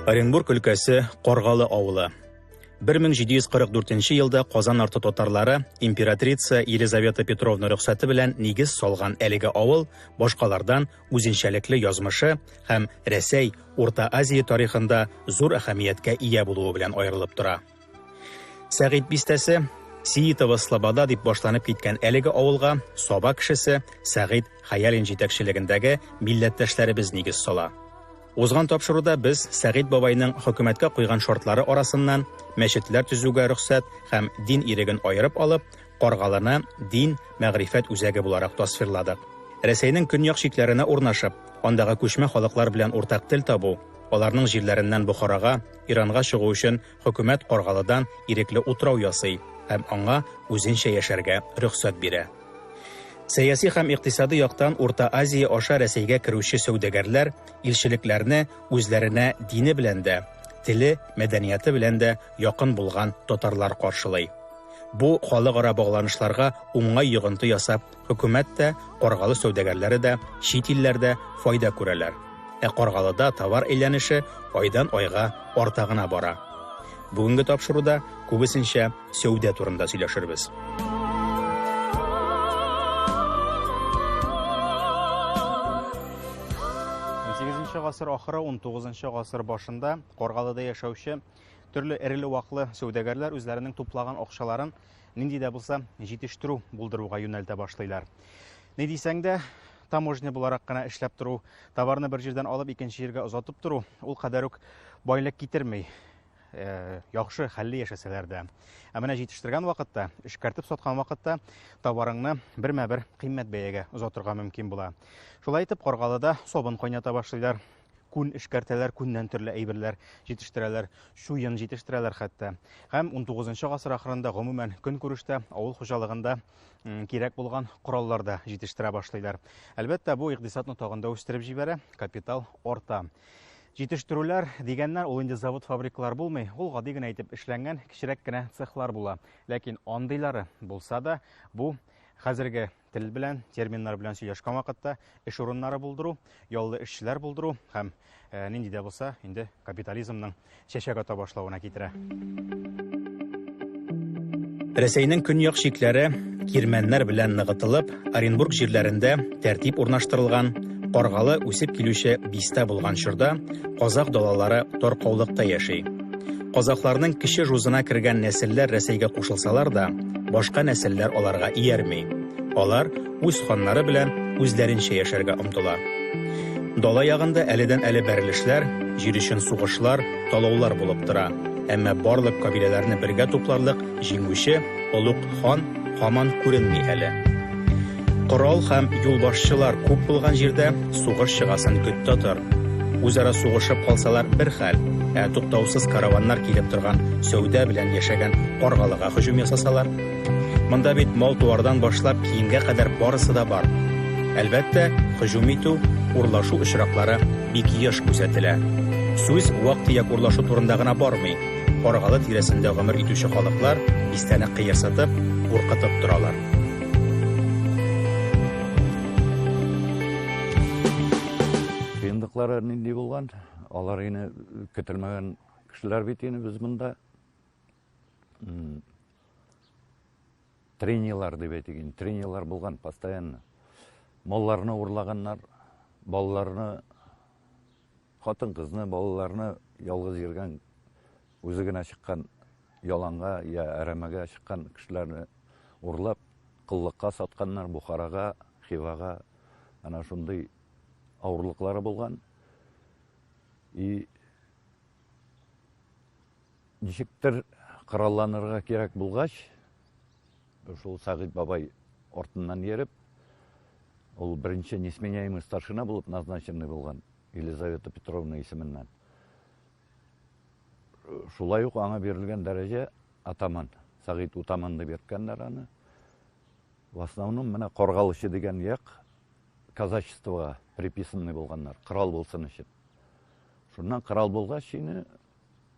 Оренбург өлкәсе Каргалы авылы. 1744 елда Казан арты татарлары императрица Елизавета Петровна рөхсәте белән нигез салган әлеге авыл башкалардан үзенчәлекле язмышы һәм Рәсәй, Урта Азия тарихында зур әһәмияткә ия булуы белән аерылып тора. Сәгыйть бистәсе Сиитова Слобода дип башланып киткән әлеге авылга Саба кешесе Сәгыйть Хәялин җитәкчелегендәге милләттәшләребез нигез сала. Узган тапшыруда без Сәгыйть бабайның хөкүмәткә куйган шартлары арасыннан мәчетләр төзүгә рөхсәт һәм дин иреген аерып алып, Каргалыны дин, мәгърифәт үзәге буларак тасвирладык. Рәсәйнең көньяк чикләренә урнашып, андагы күчмә халыклар белән уртак тел табу, аларның җирләреннән Бохарага, Иранга чыгу өчен хөкүмәт Каргалыдан ирекле утрау ясый һәм аңа үзенчә яшәргә рөхсәт бирә. Сәяси һәм икътисади яктан Урта Азия аша Рәсәйгә керүче сәүдәгәрләр илчелекләрне үзләренә дине белән дә, теле, мәдәнияте белән дә якын булган татарлар каршылый. Бу халыкара багланышларга уңай йогынты ясап, хөкүмәт тә, Каргалы сәүдәгәрләре дә чит илләрдә файда күрәләр. Ә Каргалыда товар әйләнеше айдан айга арта гына бара. Бүгенге тапшыруда күбесенчә сәүдә турында сөйләшербез. Унсигезенче гасыр ахыры, унтугызынчы гасыр башында Каргалыда яшәүче төрле эреле-ваклы сәүдәгәрләр үзләренең туплаган акчаларын нинди дә булса җитештерү булдыруга юнәлтә башлыйлар. Ни дисәң дә, таможня буларак кына эшләп тору, товарны бер җирдән алып икенче җиргә озатып тору ул кадәр үк байлык китерми. Яхшы хәлле яшәсәләр дә. Ә менә җитештергән вакытта, эшкәртеп саткан вакытта товарыңны бермә-бер кыйммәт бәягә озатырга мөмкин була. Шулай итеп, Каргалыда сабын кайната башлыйлар. Күн эшкәртәләр, күннән төрле әйберләр җитештерәләр, чуен җитештерәләр хәтта. Һәм 19 гасыр ахырында гомумән көнкүрештә, авыл хуҗалыгында кирәк булган кораллар да җитештерә башлыйлар. Әлбәттә, бу икътисадны тагын да үстереп җибәрә, капитал арта. Җитештерүләр дигәннән ул инде завод-фабрикалар булмый, ул гади генә итеп эшләнгән кечерәк кенә цехлар була. Ләкин андыйлары булса да, бу хәзерге тел белән, терминнар белән сөйләшкән вакытта эш урыннары булдыру, яллы эшчеләр булдыру һәм э, нинди дә булса инде капитализмның чәчәк ата башлавына китерә. Рәсәйнең көньяк чикләре кирмәннәр белән ныгытылып, Оренбург җирләрендә тәртип урнаштырылган, Каргалы үсеп килүче бистә булган чорда казак далалары таркаулыкта яши. Казахларның кече жузына кергән нәселләр Рәсәйгә кушылсалар да, башка нәселләр аларга иярми. Алар үз ханнары белән үзләренчә яшәргә омтыла. Дала ягында әледән-әле бәрелешләр, җир өчен сугышлар, талаулар булып тора. Әмма барлык кабиләләрне бергә тупларлык җиңүче олуг хан һаман күренми әле. Корал һәм юлбашчылар күп булган җирдә сугыш чыгасын көт тә тор. Үзара сугышып калсалар бер хәл, ә туктаусыз караваннар килеп торган сәүдә белән яшәгән Каргалыга һөҗүм ясасалар? Монда бит мал-туардан башлап киемгә кадәр барысы да бар. Әлбәттә, һөҗүм итү, урлашу очраклары бик еш күзәтелә. Сүз вак-төяк урлашу турында гына бармый. Каргалы тирәсендә гомер итүче халыклар бистәне кыерсытып, куркытып торалар. Кыенлыклары нинди булган? Алар инде көтелмәгән кешеләр бит инде без монда. Тренерлар дип әйтик инде, тренерлар булган постоянно. Малларны урлаганнар, балаларны, хатын-кызны, балаларны ялгыз йөргән, үзе генә чыккан яланга я әрәмәгә чыккан кешеләрне урлап, коллыкка сатканнар Бухарага, Хивага. Ана шундый авырлыклары булган. И ничектер коралланырга кирәк булгач, шул Сәгыйть бабай артыннан йөреп, ул беренче несменяемый старшина булып назначенный булган Елизавета Петровна исеменнән. Шулай ук аңа бирелгән дәрәҗә атаман. Сәгыйть утаман дип йөрткәннәр аны. В основном менә Каргалычы дигән як казачествога приписанный булганнар, корал булсын өчен. Шуннан корал булгач, инде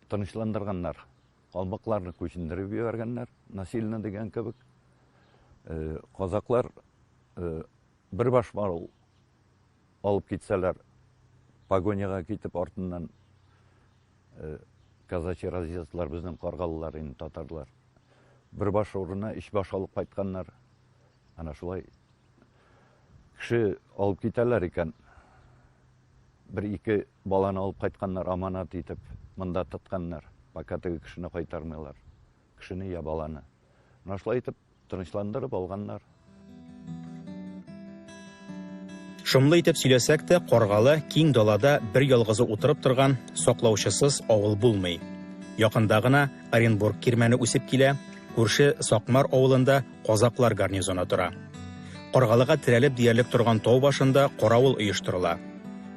тынычландырганнар. Калмыкларны күчендереп җибәргәннәр, насильно дигән кебек. Э, казаклар э, бер баш мал алып китсәләр, погоняга китеп артыннан Казачий разъездлар безнең каргалылар инде татарлар. Бер баш урынына өч баш алып кайтканнар. Ана шулай кеше алып китәләр икән. Бер ике баланы алып кайтканнар, аманат итеп, монда тотканнар. Пока теге кешене кайтармыйлар. Кешене я баланы. Менә шулай итеп тынычландырып алганнар. Шомлы итеп сөйләсәк тә, Каргалы киң далада бер ялгызы утырып торган саклаучысыз авыл булмый. Якында гына Оренбург кирмәне үсеп килә, күрше Сакмар авылында казаклар гарнизоны тора. Каргалыга терәлеп диярлек торган тау башында каравыл оештырыла.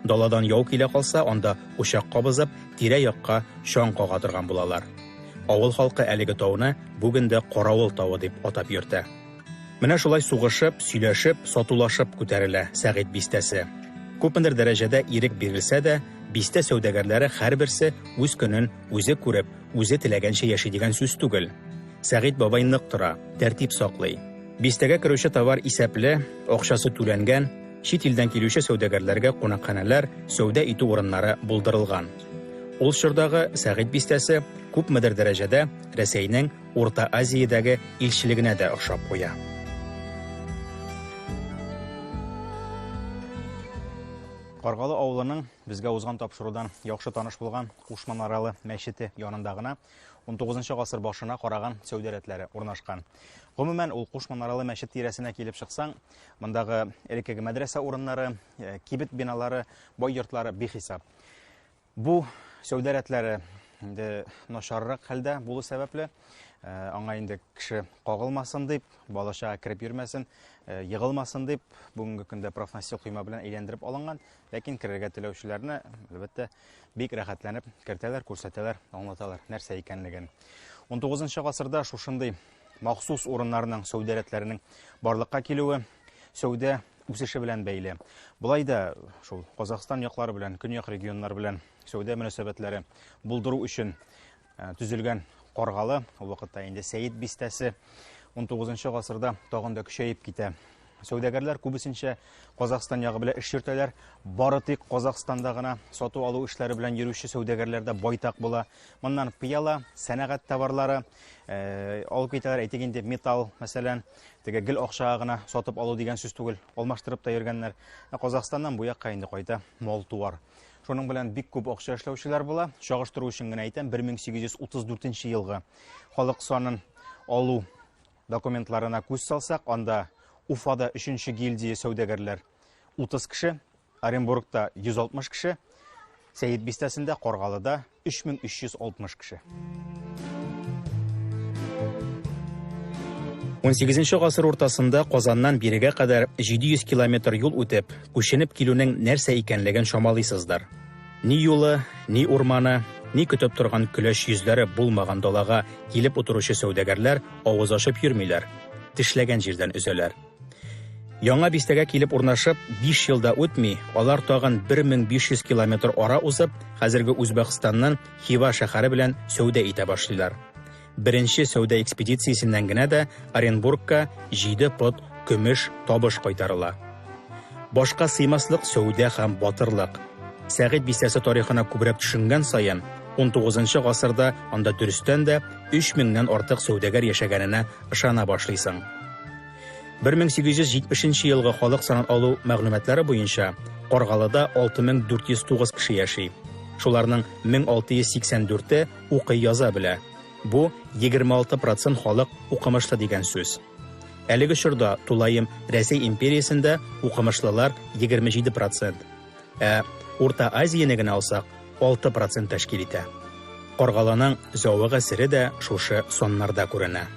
Даладан яу килә калса, анда учак кабызып, тирә-якка чаң кага торган булалар. Авыл халкы әлеге тауны бүген дә Каравыл тавы дип атап йөртә. Менә шулай сугышып, сөйләшеп, сатулашып күтәрелә Сәгыйть бистәсе. Күпмедер дәрәҗәдә ирек бирелсә дә, бистә сәүдәгәрләре һәрберсе үз көнен үзе күреп, үзе теләгәнчә яши дигән сүз түгел. Сәгыйть бабай нык тора, тәртип саклый. Бистәгә керүче товар исәпле, акчасы түләнгән, чит илдән килүче сәүдәгәрләргә кунакханәләр, сәүдә итү урыннары булдырылган. Ул чордагы Сәгыйть бистәсе күпмедер дәрәҗәдә Рәсәйнең Урта Азиядәге илчелегенә дә охшап куя. Каргалы авылының безгә узган тапшырудан яхшы таныш булган Куш манаралы мәчете янында гына 19 гасыр башына караган сәүдә рәтләре урнашкан. Гомумән, ул Куш манаралы мәчет тирәсенә килеп чыксаң, мондагы элеккеге мәдрәсә урыннары, кибет биналары, бай йортлары бихисап. Бу сәүдә рәтләре инде начаррак хәлдә булу сәбәпле, аңа инде кеше кагылмасын дип, балачага кереп йөрмәсен, егылмасын дип, бүгенге көндә профнастил койма белән әйләндереп алынган, ләкин керергә теләүчеләрне, әлбәттә, бик рәхәтләнеп кертәләр, күрсәтәләр, аңлаталар нәрсә икәнлеген. 19 гасырда шушындый махсус урыннарның, сәүдә рәтләренең барлыкка килүе сәүдә үсеше белән бәйле. Болай да шул Казахстан яклары белән, көньяк регионнар белән сәүдә мөнәсәбәтләре булдыру өчен төзелгән Каргалы, ул вакытта инде Сәет бистәсе 19 гасырда тагын да көчәеп китә. Сәүдәгәрләр күбесенчә Казахстан ягы белән эш йөртәләр. Бары тик Казахстанда гына сату-алу эшләре белән йөрүче сәүдәгәрләр дә байтак була. Моннан пыяла, сәнәгать товарлары алып китәләр. Әйтик инде, металл, мәсәлән, теге гел акчага гына сатып алу дигән сүз түгел, алмаштырып та йөргәннәр. Ә Казахстаннан бу якка инде кайта мал-туар. Шуның белән бик күп акча эшләүчеләр була. Чагыштыру өчен генә әйтәм, 1834 елгы халык санын алу документларына күз салсак, анда Уфада 3 гильдия сәүдәгәрләр 30 кеше, Оренбургта 160 кеше, Сәет бистәсендә, Каргалыда 3360 кеше. 18 гасыр уртасында Казаннан бирегә кадәр 700 километр юл үтеп, күченеп килүнең нәрсә икәнлеген чамалыйсыздыр. Ни юлы, ни урманы, ни көтеп торган көләч йөзләре булмаган далага килеп утыручы сәүдәгәрләр авыз ачып йөрмиләр, тешләгән җирдән өзәләр. Яңа бистәгә килеп урнашып, 5 ел да үтми, алар тагын 1500 километр ара узып, хәзерге Үзбәкстанның Хива шәһәре белән сәүдә итә башлыйлар. Беренче сәүдә экспедициясеннән генә дә Оренбургка 7 пот көмеш табыш кайтарыла. Башка сыймаслык сәүдә һәм батырлык. Сәгыйть бистәсе тарихына күбрәк төшенгән саен, 19 гасырда анда дөрестән дә 3000 нән артык сәүдәгәр яшәгәненә ышана башлыйсың. 1870 елгы халык санын алу мәгълүматлары буенча Каргалыда 6409 кеше яши. Шуларның 1684-е укый яза белә. Бу 26% халык укымышлы дигән сүз. Әлеге чорда тулаем Рәсәй империясендә укымышлылар 27%, ә Урта Азияне генә алсак, 6% тәшкил итә. Каргалының зәвыгы сере дә шушы саннарда күренә.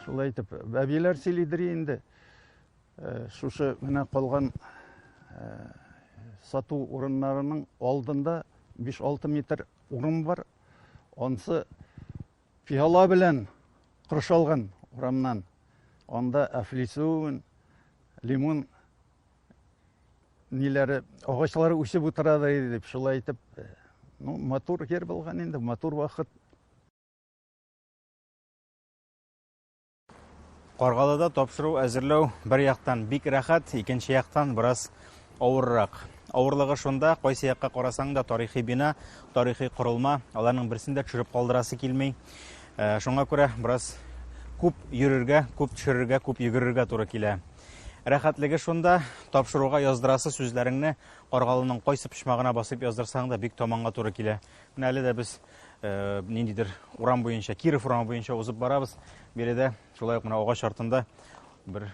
Шулай итеп, әбиләр сөйлидер инде. Шушы менә калган сату урыннарының алдында 5-6 метр урын бар. Ансы пиала белән коршалган урамнан. Анда әфлисун, лимон ниләре, агачлары үсеп утыра да иде дип, шулай итеп, ну, матур ер булган инде, матур вакыт. Каргалыда тапшыру әзерләү бер яктан бик рәхәт, икенче яктан бераз авыррак. Авырлыгы шунда, кайсы якка карасаң да тарихи бина, тарихи корылма, аларның берсен дә төшереп калдырасы килми. Э, шуңа күрә бераз күп йөрергә, күп төшерергә, күп йөгерергә туры килә. Рәхәтлеге шунда, тапшыруга яздырасы сүзләреңне Каргалының кайсы почмагына басып яздырсаң да бик таманга туры килә. Менә әле дә без э, ниндидер урам буенча, Киров урамы буенча узып барабыз. Биредә шулай ук менә агач артында бер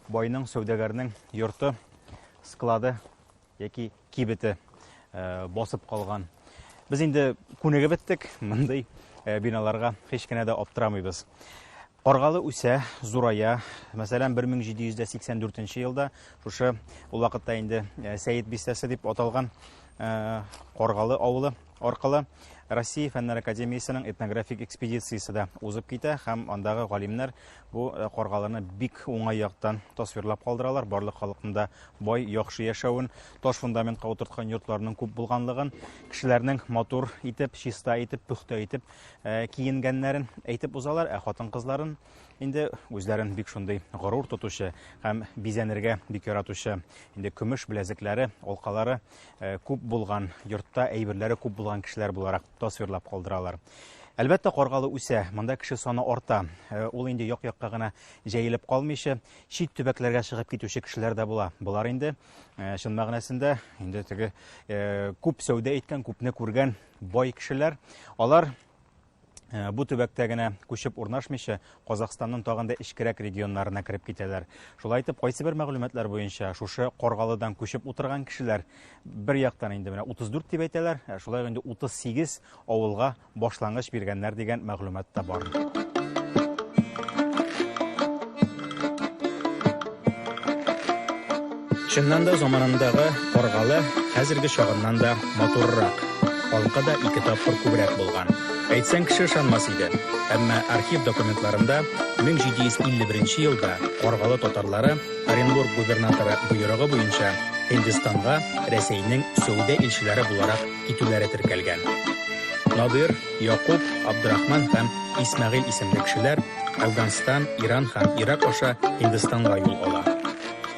байның, сәүдәгәрнең йорты, склады яки кибете э, басып калган. Без инде күнегеп беттек, мондый э, биналарга һич кенә дә аптырамыйбыз. Каргалы үсә, зурая. Мәсәлән, 1784 елда шушы ул вакытта инде э, Сәет бистәсе дип аталган Каргалы авылы аркылы Россия Фәннәр академиясенең этнографик экспедициясе дә узып китә һәм андагы галимнәр бу э, каргаларны бик уңай яктан тасвирлап калдыралар. Барлык халыкның да бай, яхшы яшәвен, таш фундаментка утырткан йортларның күп булганлыгын, кешеләрнең матур итеп, чиста итеп, пөхтә итеп э, киенгәннәрен әйтеп узалар, ә хатын-кызларын инде үзләрен бик шундый горур тотучы һәм бизәнергә бик яратучы, инде көмеш беләзекләре, алкалары Э, күп булган, йортта әйберләре күп булган кешеләр буларак тасвирлап калдыралар. Әлбәттә, Каргалы үсә, монда кеше саны арта. Э, ул инде як-якка гына җәелеп калмыйча, чит төбәкләргә чыгып китүче кешеләр дә була. Болар инде э, чын мәгънәсендә инде теге күп сәүдә иткән, күпне күргән бай кешеләр. Алар Э, бу төбәктә генә күчеп урнашмыйча, Казахстанның тагын да эчкерәк регионнарына кереп китәләр. Шулай итеп, кайсы бер мәгълүматлар буенча шушы Каргалыдан күчеп утырган кешеләр бер яктан инде менә 34 дип әйтәләр, ә шулай инде 38 авылга башлангыч биргәннәр дигән мәгълүмат та бар. Чыннан да заманындагы Каргалы хәзерге чагыннан да матуррак, халкы да ике тапкыр күбрәк булган. Әйтсәң, кеше ышанмас иде. Әмма архив документларында 1751 елда Каргалы татарлары Оренбург губернаторы боерыгы буенча Һиндстанга Рәсәйнең сәүдә илчеләре буларак китүләре теркәлгән. Надир, Якуб, Абдрахман һәм Исмәгыйль исемле кешеләр Әфганстан, Иран һәм Ирак аша Һиндстанга юл ала.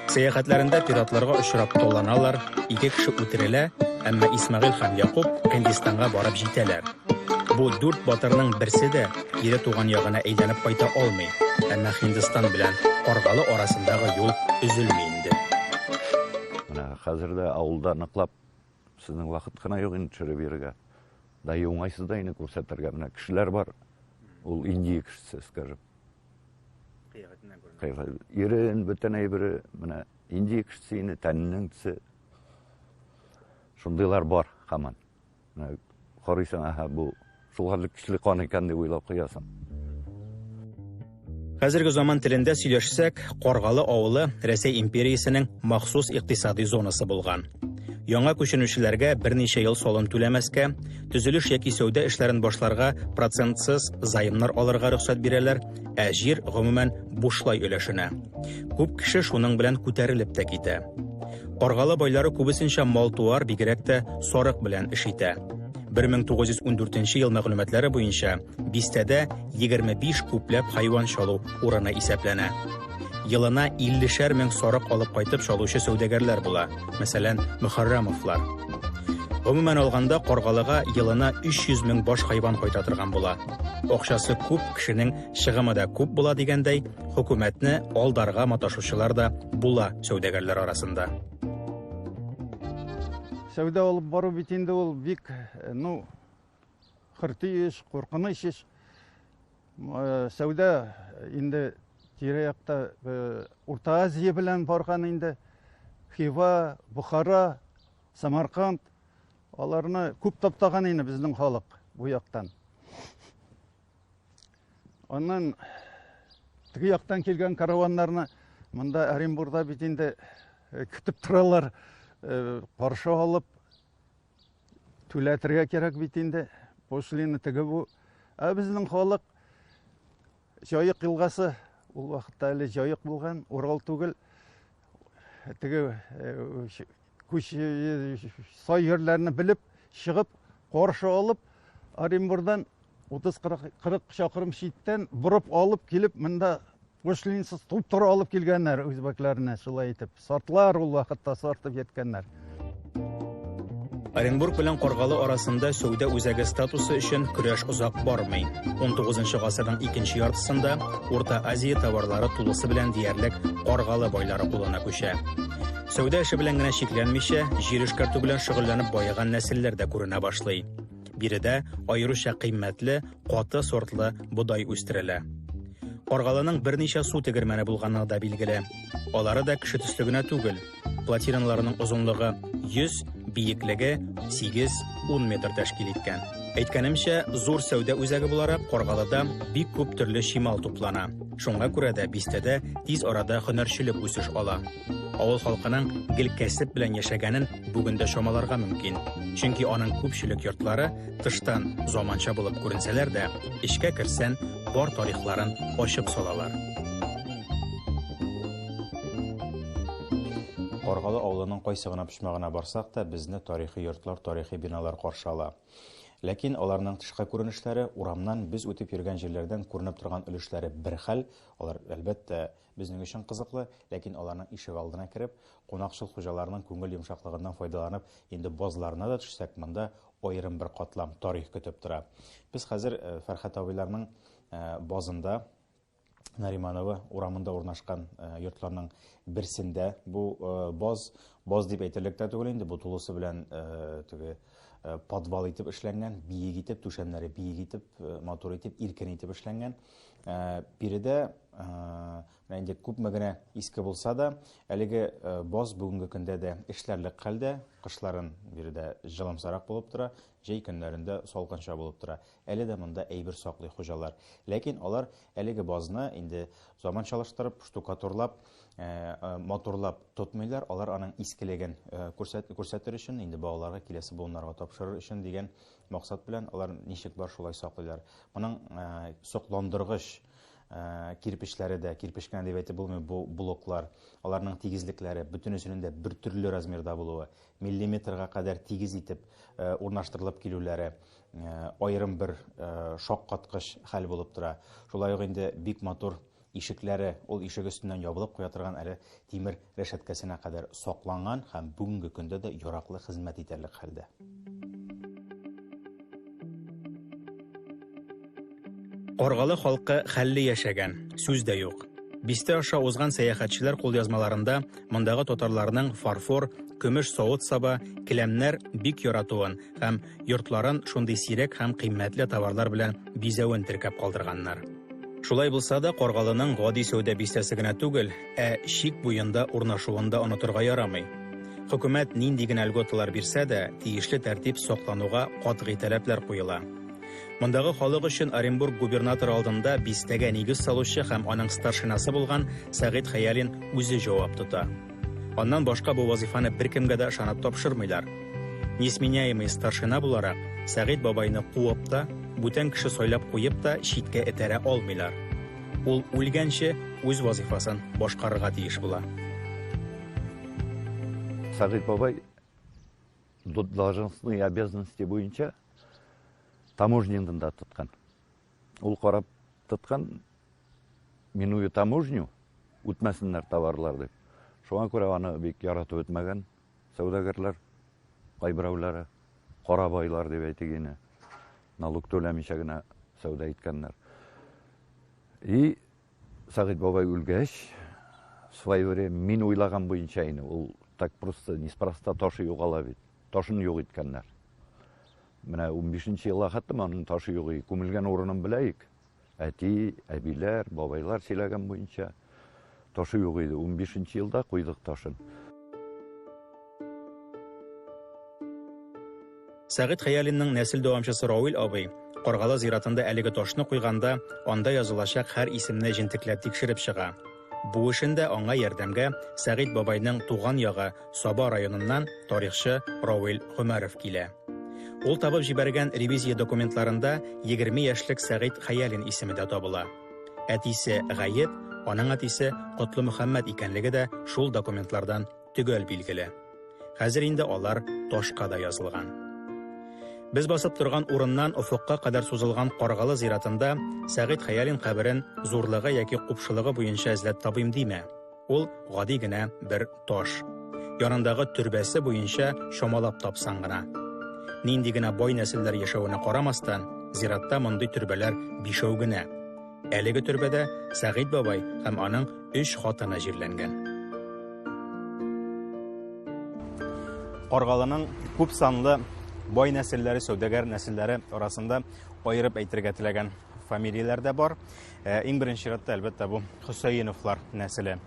Сәяхәтләрендә пиратларга очрап таланалар, ике кеше үтерелә, әмма Исмәгыйль һәм Якуб Һиндстанга барып җитәләр. Бу дүрт батырның берсе дә кире туган ягына әйләнеп кайта алмый, әмма Һиндстан белән Каргалы арасындагы юл өзелми инде. Менә хәзер дә авылда ныклап сезнең вакыт кына юк инде төшереп йөрергә. Да и уңайсыз да инде күрсәтергә. Менә кешеләр бар, ул Индия кешесе, скажем. Кыяфәтеннән күренә. Ирен, бөтен әйбере, менә Индия кешесе инде, тәненең төсе. Шундыйлар бар һаман. Менә карыйсың, аһа, бу шул хәтле көчле кан икән дип уйлап куясың. Хәзерге заман телендә сөйләшсәк, Каргалы авылы Рәсәй империясенең махсус икътисади зонасы булган. Яңа күченүчеләргә берничә ел салым түләмәскә, төзелеш яки сәүдә эшләрен башларга процентсыз займнар алырга рөхсәт бирәләр, ә җир гомумән бушлай өләшенә. Күп кеше шуның белән күтәрелеп тә китә. Каргалы байлары күбесенчә мал-туар, бигрәк тә сарык белән эш итә. 1914 ел мәгълүматлары буенча бистәдә 25 күпләп хайван чалу урыны исәпләнә. Елына 50 мең сарык алып кайтып чалучы сәүдәгәрләр була, мәсәлән, Мөхәррәмовлар. Гомумән алганда, Каргалыга елына 300 мең баш хайван кайта торган була. Акчасы күп кешенең чыгымы да күп була дигәндәй, хөкүмәтне алдарга маташучылар да була сәүдәгәрләр арасында. Сәүдә алып бару бит инде ул бик, э, ну, хөрти эш, куркыныч эш. Э, сәүдә инде тирә-якта э, Урта Азия белән барган инде. Хива, Бухара, Самарканд аларны күп таптаган инде безнең халык бу яктан. Аннан теге яктан килгән караваннарны монда Оренбурда бит инде э, көтеп торалар, каршы алып Түләтергә кирәк бит инде, пошлина теге бу. Ә безнең халык Җаек елгасы, ул вакытта әле Җаек булган, Урал түгел. Теге э, күч э, сай җирләрне белеп, чыгып, каршы алып, Оренбурдан 30-40 чакрым читтән борып алып килеп, монда пошлинсыз туп-туры алып килгәннәр үзбәкләрне шулай итеп. Сартлар ул вакытта сартып йөрткәннәр. Оренбург белән Каргалы арасында сәүдә үзәге статусы өчен көрәш озак бармый. 19 гасырның икенче яртысында Урта Азия товарлары тулысы белән диярлек Каргалы байлары кулына күчә. Сәүдә эше белән генә чикләнмичә, җир эшкәртү белән шөгыльләнеп баеган нәселләр дә күренә башлый. Биредә аеруча кыйммәтле, каты сортлы бодай үстерелә. Каргалының берничә су тегермәне булганы да билгеле. Алары да кеше төсле генә түгел. Плотиналарының озынлыгы 100, биеклеге 8-10 метр тәшкил иткән. Әйткәнемчә, зур сәүдә үзәге буларак Каргалыда бик күп төрле чимал туплана. Шуңа күрә дә бистәдә тиз арада һөнәрчелек үсеш ала. Авыл халкының гел кәсеп белән яшәгәнен бүген дә чамаларга мөмкин. Чөнки аның күпчелек йортлары тыштан заманча булып күренсәләр дә, эчкә керсән, бар тарихларын ачып салалар. Каргалы авылының кайсы гына почмагына барсак та, безне тарихи йортлар, тарихи биналар каршы ала. Ләкин аларның тышкы күренешләре, урамнан без үтеп йөргән җирләрдән күренеп торган өлешләре бер хәл, алар, әлбәттә, безнең өчен кызыклы, ләкин аларның ишек алдына кереп, кунакчыл хуҗаларының күңел йомшаклыгыннан файдаланып, инде базларына да төшсәк, монда аерым бер катлам тарих көтеп тора. Без хәзер Фәрхәт абыйларның базында, Нариманова урамында урнашкан йортларның берсендә бу баз, баз дип әйтерлек тә түгел инде, бу тулысы белән теге подвал итеп эшләнгән, биек итеп, түшәмнәре биек итеп, матур итеп, иркен итеп эшләнгән. Биредә менә инде күпме генә иске булса да, әлеге баз бүгенге көндә дә эшләрлек хәлдә, кышларын биредә җылымсарак булып тора, җәй көннәрендә салкынча булып тора. Әле дә монда әйбер саклый хуҗалар. Ләкин алар әлеге базны инде заманчалаштырып, штукатурлап, матурлап тотмыйлар. Алар аның искелеген күрсәтер өчен, инде балаларга, киләсе буыннарга тапшырыр өчен дигән максат белән алар ничек бар шулай саклыйлар. Моның сокландыргыч кирпечләре дә, кирпеч кенә дип әйтеп булмый, бу блоклар, аларның тигезлекләре, бөтенесенең дә бер төрле размерда булуы, миллиметрга кадәр тигез итеп урнаштырылып килүләре аерым бер шаккаткыч хәл булып тора. Шулай ук инде бик матур ишекләре, ул ишек өстеннән ябылып куя торган әле тимер рәшәткәсенә кадәр сакланган һәм бүгенге көндә дә яраклы хезмәт итәрлек хәлдә. Каргалы халкы хәлле яшәгән, сүз дә юк. Бистә аша узган сәяхәтчеләр кулъязмаларында мондагы татарларның фарфор, көмеш савыт-саба, келәмнәр бик яратуын һәм йортларын шундый сирәк һәм кыйммәтле товарлар белән бизәвен теркәп калдырганнар. Шулай булса да, Каргалының гади сәүдә бистәсе генә түгел, ә чик буенда урнашуын да онытырга ярамый. Хөкүмәт нинди генә льготалар бирсә дә, тиешле тәртип саклануга катгый таләпләр куела. Мондагы халык өчен Оренбург губернаторы алдында бистәгә нигез салучы һәм аның старшинасы булган Сәгыйть Хәялин үзе җавап тота. Аннан башка бу вазифаны беркемгә дә ышанып тапшырмыйлар. Несменяемый старшина буларак, Сәгыйть бабайны куып та, бүтән кеше сайлап куеп та читкә этәрә алмыйлар. Ул үлгәнче үз вазифасын башкарырга тиеш була. Сәгыйть бабай должностные обязанности буенча таможняны да тоткан. Ул карап тоткан, минуя таможню, үтмәсеннәр товарлар дип. Шуңа күрә аны бик яратып үтмәгән сәүдәгәрләр, кайберәүләре, кара байлар дип әйтик инде, налог түләмичә генә сәүдә иткәннәр. И Сәгыйть бабай үлгәч, в свое время мин уйлаган буенча инде, ул так просто неспроста ташы югала бит. Ташын юк иткәннәр. Менә 15 елга хәтта аның ташы юк иде. Күмелгән урынын беләйек. Әти, әбиләр, бабайлар сөйләгән буенча ташы юк иде. 15 елда куйдык ташын. Сәгыйть Хәялинның нәсел дәвамчысы Равил абый Каргалы зиратында әлеге ташны куйганда, анда язылачак һәр исемне җентекләп тикшереп чыга. Бу эшендә аңа ярдәмгә Сәгыйть бабайның туган ягы Саба районыннан тарихчы Равил Гомәров килә. Ул табып җибәргән ревизия документларында 20 яшьлек Сәгыйть Хәялин исеме дә табыла. Әтисе Гаеп, аның әтисе Котлы Мөхәммәт икәнлеге дә шул документлардан төгәл билгеле. Хәзер инде алар ташка да язылган. Без басып торган урыннан офыкка кадәр сузылган Каргалы зиратында Сәгыйть Хәялин каберен зурлыгы яки купшылыгы буенча эзләп табыйм димә. Ул гади генә бер таш. Янындагы төрбәсе буенча чамалап тапсаң гына. Нинди генә бай нәселләр яшәвенә карамастан, зиратта мондый төрбәләр бишәү генә. Әлеге төрбәдә Сәгыйть бабай һәм аның өч хатыны җирләнгән. Каргалының күп санлы бай нәселләре, сәүдәгәр нәселләре арасында аерып әйтергә теләгән фамилияләр дә бар. Э, иң беренче чиратта, әлбәттә, бу Хөсәеновлар нәселе.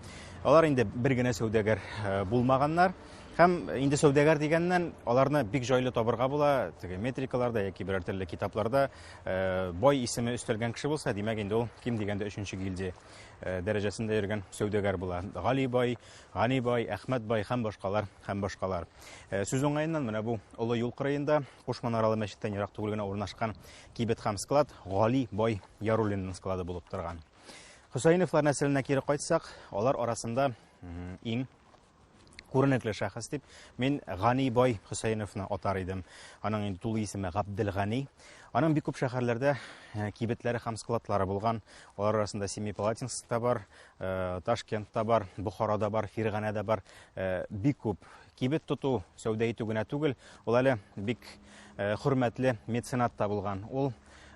Алар инде бер генә сәүдәгәр э, булмаганнар. Һәм инде сәүдәгәр дигәннән, аларны бик җайлы табырга була, теге метрикаларда яки берәр төрле китапларда э, бай исеме өстәлгән кеше булса, димәк инде ул ким дигәндә өченче гильдия э, дәрәҗәсендә йөргән сәүдәгәр була. Гали бай, Гани бай, Әхмәт бай һәм башкалар, һәм башкалар. Э, сүз уңаеннан менә бу олы юл кырыенда Куш манаралы мәчеттән ерак түгел генә урнашкан кибет һәм склад Гали бай Яруллинның склады булып торган. Хөсәеновлар нәселенә кире кайтсак, алар арасында иң күренекле шәхес дип мин Гани бай Хөсәеновны атар идем. Аның инде тулы исеме Габделгани. Аның бик күп шәһәрләрдә э, кибетләре һәм складлары булган. Алар арасында Семипалатинскта бар, э, Ташкентта бар, Бохарада бар, Фирганәдә бар. Э, бик күп кибет тоту, сәүдә итү генә түгел, ул әле бик хөрмәтле меценат та булган. Ул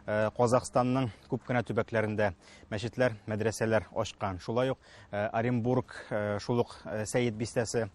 Казахстанның күп кенә төбәкләрендә мәчетләр, мәдрәсәләр ачкан. Шулай ук Э, Оренбург, э, шул ук э, Сәет бистәсе,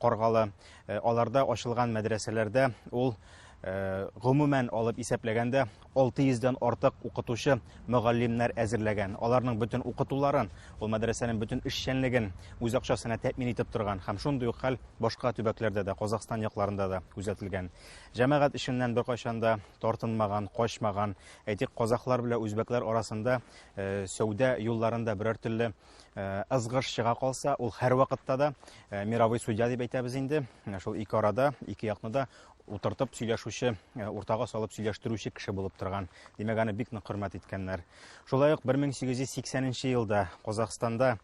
Каргалы, аларда ачылган мәдрәсәләрдә ул гомумән алып исәпләгәндә 600 дән артык укытучы мөгаллимнәр әзерләгән. Аларның бөтен укытуларын, ул мәдрәсәнең бөтен эшчәнлеген үз акчасына тәэмин итеп торган һәм шундый ук хәл башка төбәкләрдә дә, Казахстан якларында да күзәтелгән. Җәмәгать эшеннән беркайчан да тартынмаган, качмаган. Әйтик, казахлар белән үзбәкләр арасында Э, сәүдә юлларында берәр төрле э, ызгыш чыга калса, ул һәрвакытта да э, мировой судья дип әйтәбез инде. Менә шул ике арада, ике якны да утыртып сөйләшүче, уртага салып сөйләштерүче кеше булып торган. Димәк, аны бик нык хөрмәт иткәннәр. Шулай ук 1880 елда Казахстанда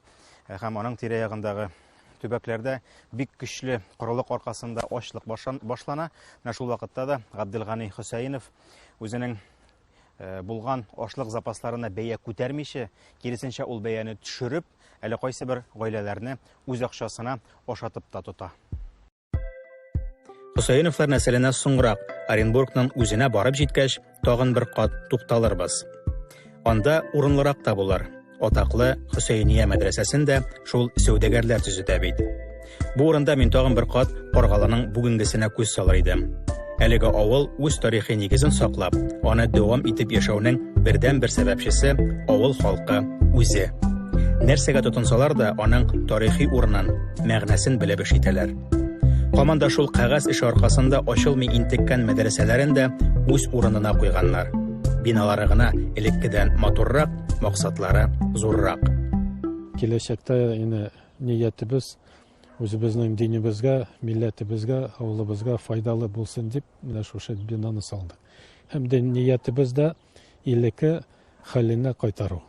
һәм аның тирә-ягындагы төбәкләрдә бик көчле корылык аркасында ачлык башлана. Менә шул вакытта да Габделгани Хөсәенов үзенең Э, булган ашлык запасларына бәя күтәрмичә, киресенчә ул бәяне төшереп, әле кайсы бер гаиләләрне үз акчасына ашатып та тота. Хөсәеновлар нәселенә соңрак Оренбургның үзенә барып җиткәч, тагын бер кат тукталырбыз. Анда урынлырак та булыр. Атаклы Хөсәения мәдрәсәсен дә шул сәүдәгәрләр төзетә бит. Бу урында мин тагын бер кат Каргалының бүгенгесенә күз салыр идем. Әлеге авыл үз тарихи нигезен саклап, аны дәвам итеп яшәүнең бердәнбер сәбәпчесе авыл халкы үзе. Нәрсәгә тотынсалар да, аның тарихи урынын, мәгънәсен белеп эш итәләр. Һаман да шул кәгазь эше аркасында ачылмый интеккән мәдрәсәләрен дә үз урынына куйганнар. Биналары гына элеккедән матуррак, максатлары зуррак. Киләчәктә инде ниятебез үзебезнең динебезгә, милләтебезгә, авылыбызга файдалы булсын дип менә шушы бинаны салдык. Һәм дә ниятебез дә элекке хәленә кайтару.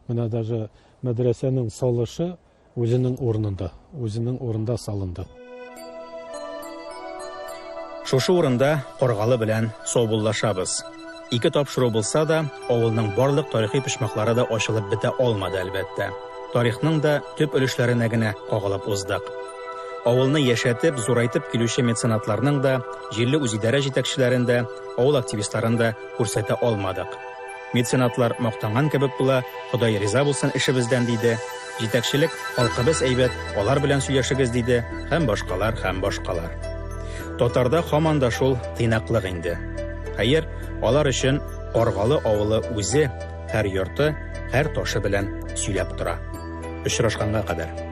Менә даже мәдрәсәнең салышы Үзенең урынында, үзенең урында салынды. Шушы урында Каргалы белән саубуллашабыз. Ике тапшыру булса да, авылның барлык тарихи почмаклары да ачылып бетә алмады, әлбәттә. Тарихның да төп өлешләренә генә кагылып уздык. Авылны яшәтеп, зурайтып килүче меценатларның да, җирле үзидарә җитәкчеләрен дә, авыл активистларын да күрсәтә алмадык. Меценатлар мактанган кебек була, Ходай риза булсын эшебездән, диде. Җитәкчелек, халкыбыз әйбәт, алар белән сөйләшегез, диде, һәм башкалар, һәм башкалар. Татарда һаман да шул тыйнаклык инде. Хәер, алар өчен Каргалы авылы үзе, һәр йорты, һәр ташы белән сөйләп тора. Очрашканга кадәр.